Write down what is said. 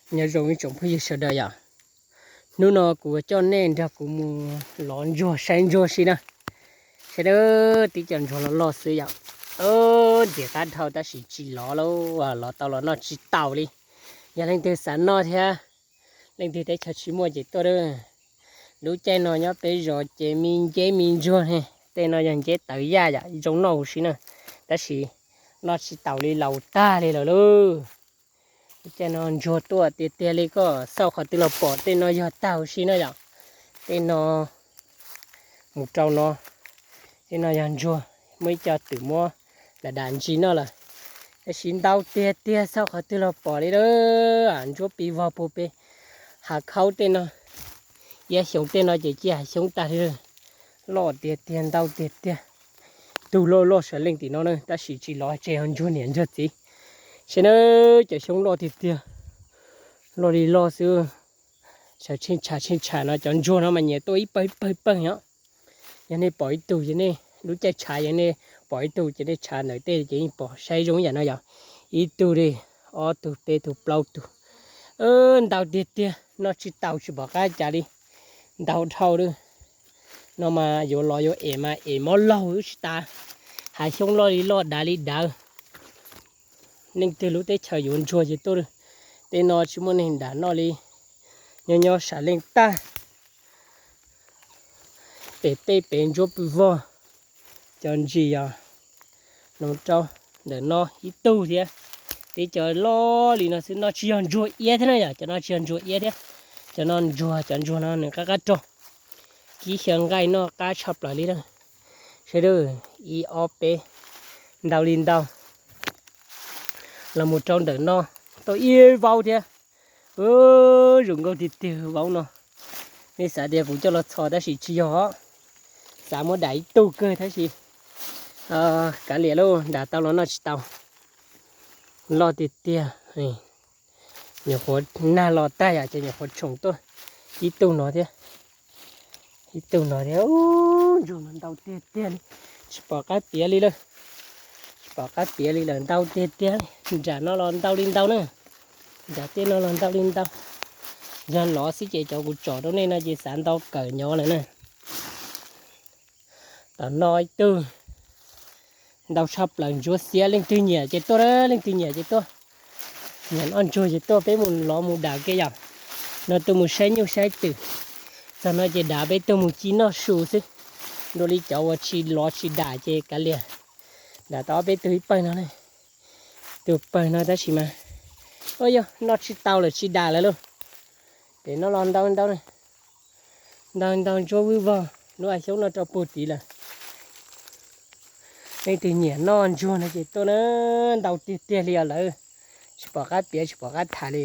Nyob zoo ib tsoom phooj ywg sawv daws yom, hnub no kuv coj nej nrog kuv mus lov ntsuag saib ntsuag si na. Saib na, tib co ntsuag loj loj xwb yom. Ntxim qab dhau tab sis tsis lov lauj, lov tau los noj tsis taus li. Yog leej twg xav noj thiab leej twg teb chaws tsis muaj ces tuaj a. Lub caij no nyob peb zos ces me nceb me ntsuag ne, tej no yog nceb tawv yaj yom, zoo noj huv si na, tab sis noj tsis taus li, laus tag li lawm lauj. Lub caij no ntsuag tuaj tiag tiag li, koj xauj qhov twg los pom. Tej no yog tag huv si na yom, tej no mus rau no, tej no yog ntsuag, muaj ib co twm muab dam dam ntsis noj lawm. Tab sis ntau tiag tiag, xauj qhov twg los pom li lawm. Ntsuab pis vog puag pem hav khaub tej no, iab xyoob tej no ces cia hav xyoob tag li. Loj tiag tiag, ntau tiag tiag. Tug loj loj sav leej tim no na, tab sis tsis lov, tseg ho ntsuag niam ntsuag txiv. Saib na, cov xyoob loj tiag tiag, loj li loj xwb. Sav tsheej tshav tsheej tshav no, cov ntsuag no mas nyiam tuaj ib pawg ib pawg ib pawg os. Yog nej pom ib tug ces nej, lub caij tshav yog nej pom ib tug ces nej tshav ntawm tej ces yeej pom, saib zoo ib yam no yom. Ib tug li, ob tug, peb tug, plaub tug. Ntau tiag tiag, noj tsis taus tsis pom qab cas li. Ntau dhau li. No mas yuav los yuav em mas em mob laug tsis tas. Hav xyoob loj li loj, dav li dav. Leej twg lub teb chaws yuav ntsuag ces tuaj. Tej no tsis muaj neeg dam noj li, nyob nyob sav leej tag. Pem tej pem ntsuab pw vog, cov ntsis yog no rau ntawm no ib tug thiab. Tib co loj li no xwb, no tsis yog ntsuag iab thiab na yom, cov no tsis yog ntsuag iab thiab. Cov no ntsuag, cov ntsuag no nws qab qab rog, kib xyaw nqaij noj qab tshaj plaws li na. Saib, ib ob peb, ntau li ntau. Los mus rau ntawm no tau ib vaub thiab. Zoo nkauj tiag tiag vaub no. Nej xav tias kuv coj los txhos tab sis tsis yog, xav muab dam ib tug kawg tab sis kav liam lauj, dam tau los noj tsis tau. Loj tiag tiag. Nyuam qhuav nag los tag yom, ces nyuam qhuav tshoom tuaj ib tug no thiab. Ib tug no thiab. Ntsuag mas ntau tiag tiag li, tsis pom qab piav li lawm. Tsis pom qab piav li lawm, ntau tiag tiag li. Nram no los ntau li ntau na. Nram tej no los ntau li ntau. Yog lov xwb ces cov kuv tsom rau nej no ces xav ntau kawm nyob lawm na. Tom no ib tug, ntau tshaj plaws, ntsuab xiab. Leej twg nyiam ces tuaj, leej twg nyiam ces tuaj. Nyiam noj ntsuag ces tuaj, peb mus lov mus dam ke yom. No tuaj mus saib nyuj saib twm. Txog no ces dav peb tuaj mus ci noj su xwb. Dua li cov uas tsis lov tsis dam ces kav liam. Dam tau ob peb tug ib pawg no ne. Tus pawg no tab sis mas, o yog noj tsis tau lawm tsis dam lawm lauj. Pem no los ntau ntau, ntau ntau ntsuab vwj vog, lub hav xyoob no rau puag tid lawm. Leej twg nyiam noj ntsuag no ces tuaj na, ntau tiag tiag li os lawm. Tsis pom qab piav tsis pom qab tham li.